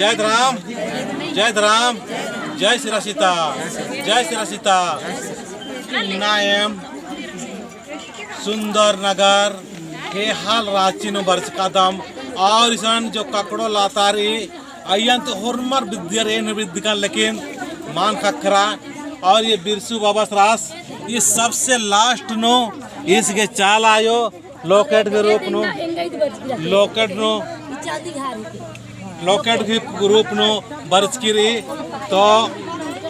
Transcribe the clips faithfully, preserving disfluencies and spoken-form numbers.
जय धरम, जय धरम, जय सिरा सीता, जय सिरा सीता। इन्ना एम सुंदर नगर, खेहाल राँची नू बरचकादम, और इसन जो ककड़ो लाता रई, अइय्यन तो होरमर बिद्दियर एन बिद्दकन, लेकिन मल ख़क्खरा, और ये बिरसू बाबा सरास, ये सबसे last नू, ईस गे चाला आयो, locket के रूप नू, locket नू, locket के रूप नू बरचकी रई। तो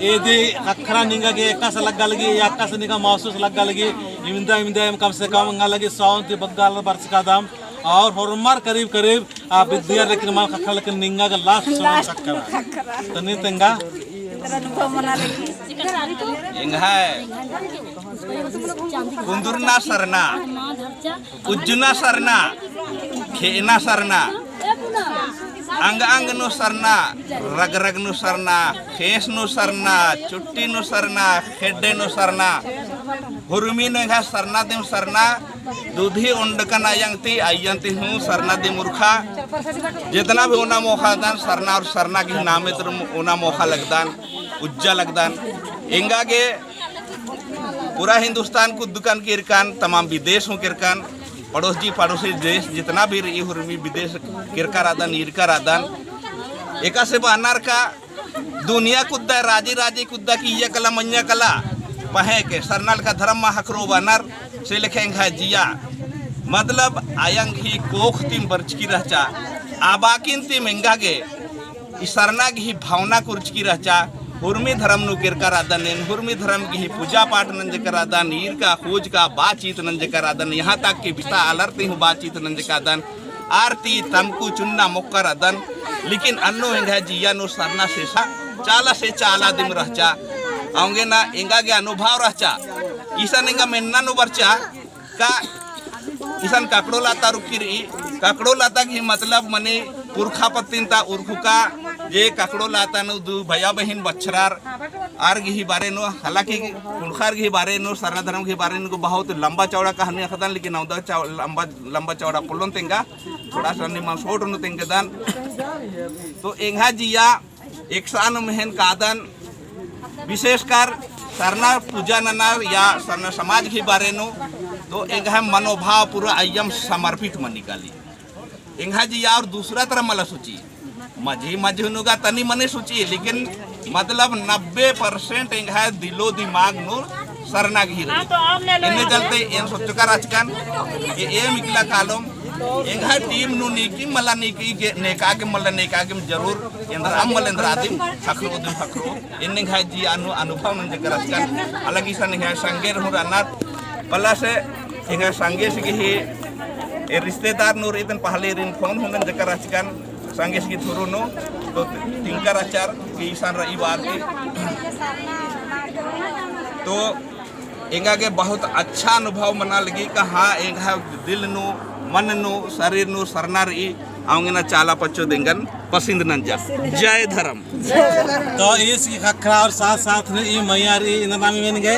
एदे ख़क्खरा निंगा गे एकासे लग्गा लगी, या एकासे निंगा महसूस लग्गा लगी, इवंदा इवंदा एम कम से कम एंगा लगी सौ ती बग्गे आलर बरचकादम, और होरमर करीब करीब आ बिद्दियर, लेकिन मल ख़क्खरा, लेकिन निंगा गे last समय ख़क्खरा। तो नीन तेंगा एंग्है कुन्दुरना सरना, उज्जना सरना, खेअना सरना, अंग अंग नू सरना, रग रग नू सरना, ख़ेस नू सरना, चुट्टी नू सरना, ख़ेड्डे नू सरना, हुरमी नू एंग्है सरना दिम सरना, दुधी ओंडकन अयंग ती, अयंग ती हूँ सरना दिम उरखा। जेतना भी ओना मोख़ा दन, सरना और सरना गही नामे तर ओना मोख़ा लगदन, उज्जा लगदन। एंगा गे पूरा हिंदुस्तान कुद्दकन केरकन, तमाम विदेश हूँ केरकन, पड़ोसी पड़ोसी देश जितना भी रई, हुरमी विदेश केरका रअदन, ईरका रअदन। एकासे बअनर का दुनिया कुद्दा, राजी राजी कुद्दा कि इय्या कला मइय्याँ कला, पहें के सरना लेखा धरम मा ख़क्खरो बअनर, से लेखा एंग्है जिया। मतलब अयंग ही कोख तिम बरचकी रहचा, आबाकिन तिम एंगा गे ई सरना गही भावना कुरचकी रहचा। हुरमी धरम नू केरका रअदन एन, हुरमी धरम गही पूजा पाठ नंजका रअदन, ईरका खोजका बातचीत नंजका रअदन, यहाँ तक कि बिता आलर ती हूँ बातचीत नंजका रअदन। आरती तमकु चुन्ना मोक्का रअदन, लेकिन अन्नु एंग्है जिया नू सरना से सा चाला से चाला दिम रहचा। औंगे ना एंगा गे अनुभव रहचा। इसन एंगा मेन्ना नू बरचा का इसन ककड़ो लाता रुकी रई। ककड़ो लाता गही मतलब मने पुरखा पत्तिन ता उरखुका जे ककड़ो लाता नू दू भैया बहिन बछरर आर गही बारे नू, हालांकि कुँड़ुख़र गही बारे नू, सरना धरम गही बारे नू बहुत लंबा चौड़ा कहानी अख़दन, लेकिन औंदा चौ-, लंबा, लंबा चौड़ा पोल्लोन तेंगा, थोड़ा सा निमन short नू तेंगदन। तो एंग्है जिया एकसन मेहन कादन, विशेषकर सरना पूजा ननर या सरना समाज गही बारे नू, तो एंग्है मनोभाव पूरा अइय्यम समर्पित मनी काली। एंग्है जिया और दूसरा तरह मला सोची, मझी मझी नू गा तनी मनी सोची, लेकिन मतलब नब्बे percent एंग्है दिलो दिमाग नू सरना गही रई। इन्ने चलते एन सोचका रहचकन कि एम इकला कालोम, एंग्है team नू नीकिम मला नीकी गे, नेका गे मला नेका गे जरूर एन्द्रअम मला एन्द्रअदिम, ख़क्खरो दिम ख़क्खरो। एन्ने एंग्है जिया नू अनुभव नंजका रहचकन। हालांकि इसन एंग्है संगेर हूँ रअनर, पल्ला से एंग्है संगेस गही ए रिश्तेदार नू रई, इदन पहले ईरिन phone हूँ नंजका रहचकन संगेस गही through नू, तो तिंका रहचर कि इसन रई बार की। तो एंगा गे बहुत अच्छा अनुभव मना लगी का हाँ, एंग्है दिल नू, मन नू, शरीर नू सरना रई, औंगे ना चाला पच्चो देंगन पसंद नंजा। जय धर्म। तो ईस गही ख़क्खरा और साथ साथ में ई मया रई, इन्ना नाम मेन गे।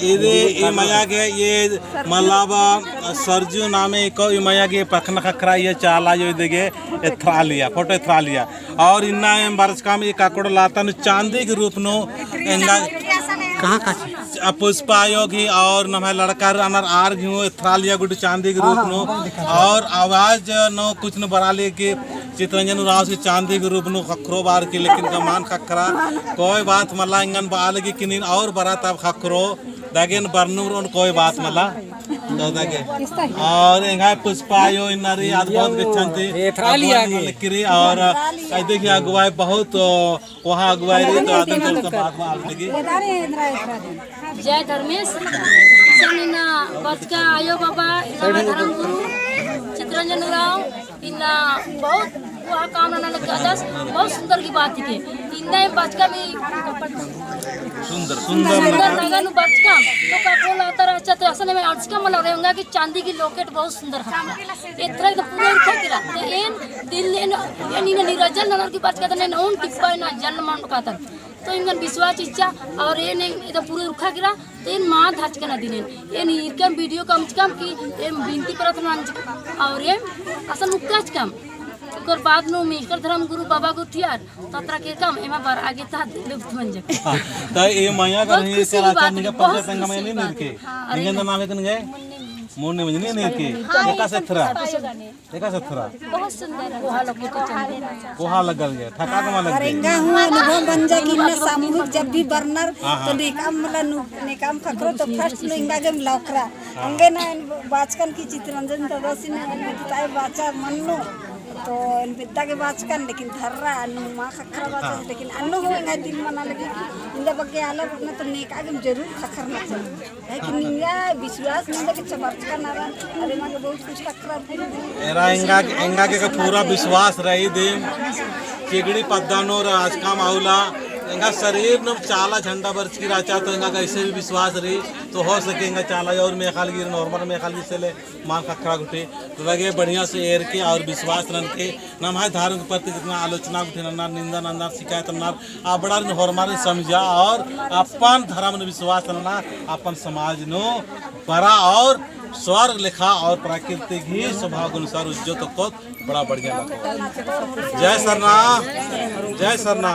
इदे ई मया गे ये मतलब सरजू नामे को ई मया गे पखना ख़क्खरा ये चाला आयो इदे गे एथ्रालिया, photo एथ्रालिया। और इन्ना एम बरचकम ई ककड़ो लाता नू चांदी के रूप नू एंगा कहाँ का आ पुष्पा आयो गही और नम्है लड़का रअनर आर गही हूँ एथ्रालिया गुट्ठी चांदी के रूप नू। और आवाज नू कुछ नू बरआ लगी कि चितरंजन उराँव से चांदी के रूप नू ख़क्खरो बार की, लेकिन गा मल ख़क्खरा। कोई बात मला, एंगन बआ लगी कि नीन और बरआ तब ख़क्खरो। दगेन बरनुम रओन कोई बात मला। तो दगे। और एंग्है पुष्पा आयो इन्ना रई, आद बहुत गेच्छन ती। एथ्रालिया गे। किरी और अइदे गही अगुवाई बहुत कोहा अगुवाई रई, तो आदन तो बात मा आल लगी। जय धर्मेस। इसन इन्ना बरचका आयो बाबा, इन्ना धर्म गुरु चितरंजन उराँव, इन्ना बहुत कोहा काम नना लग्गादस, बहुत सुंदर गही बात हिके। इन्ना एम बरचकम ई सुंदर, सुंदर सुंदर नगर नू बरचकम, तो ककड़ो लाता रहचा, तो असन में अंड़सकम मला रई, एंगा गे चांदी गही locket बहुत सुंदर ख़क्खरा। एथ्रा एकदम पूरा उरखा केरा। तो एन दिल एन, एन इन्ना निरजल ननर की बरचका, तो एन ओन टिप्पा एन जल मल कातन। तो एंगन विश्वास चिच्चा, और एन एकदम पूरा उरखा केरा। तो एन मल धरचकन अदिन एन, एन ईरकम video कमचकम कि एम बिनती प्रार्थना नंजकम, और एम असन उक्काचकम। और बाद नू मिस्टर धर्म गुरु बाबा गुथियार, तत्रा के काम एमा बर आगे ता लुप्त मंजक। हाँ, ता ए मया कर बहुत ही खुशी की कला बात चार निका है, बहुत पंचायत संगम खुशी में की बात निर्के। है। हाँ, निंगे अरे ना नाम है कन गए? मुन्नी मंजनी। मुन्नी मंजनी निर्के। हाँ, एका से थरा। एका से थरा। बहुत सुंदर है। कोहा लग्गल गए, ठका को मा लग अरे गए। एंगा हूँ अनुभव मंजा कि इन्ना सामूहिक जब भी बरनर, हाँ, तो हाँ। नेकाम मला नु-, नेकाम खक्खरो तो first नू एंगा गेम लौकरा। हाँ। एंगे ना बाचकन की चितरंजन दादासिन एंगा किताब बाचा मन्नो। तो एन बेद्दा गे बाचकन, लेकिन धर्रा अन्नु मा खक्खरा बाचकन, हाँ। लेकिन अन्नु हूँ एंगा दिल मना लगी कि इन्दा बग्गे आलर ना तो नेका गेम जरूर खक्खरना चाहिए। लेकिन निंगा विश्वास नंदक चबरचका नारा, अरे माके बहुत कुछ खक्खरा दिल। एरा एंगा, एंगा के पूरा विश्वास रई दिम, चिगड़ी पद्दा नू राजकाम आउला, एंगा शरीर नू चाला झंडा बरचकी रहचा, तो एंगा के ऐसे भी विश्वास रई, तो हो सके एंगा चाला और मेखालगी, normal मेखालगी से ले मान खक्खरा गुट्ठी, तो लगे बढ़िया से एरके और विश्वास ननके, नम्है धर्म के प्रति जितना आलोचना गुट्ठी नन्नर, निंदा नन्नर, शिकायत नन्नर, अबड़ारिन होरमारिन समझा और अपन धर्म नू विश्वास नना, अपन समाज नू बड़ा और स्वर्ग लेखा और प्राकृतिक ही स्वभाव के अनुसार उज्जो तो कोत बड़ा बढ़िया लगो। जय सरना, जय सरना।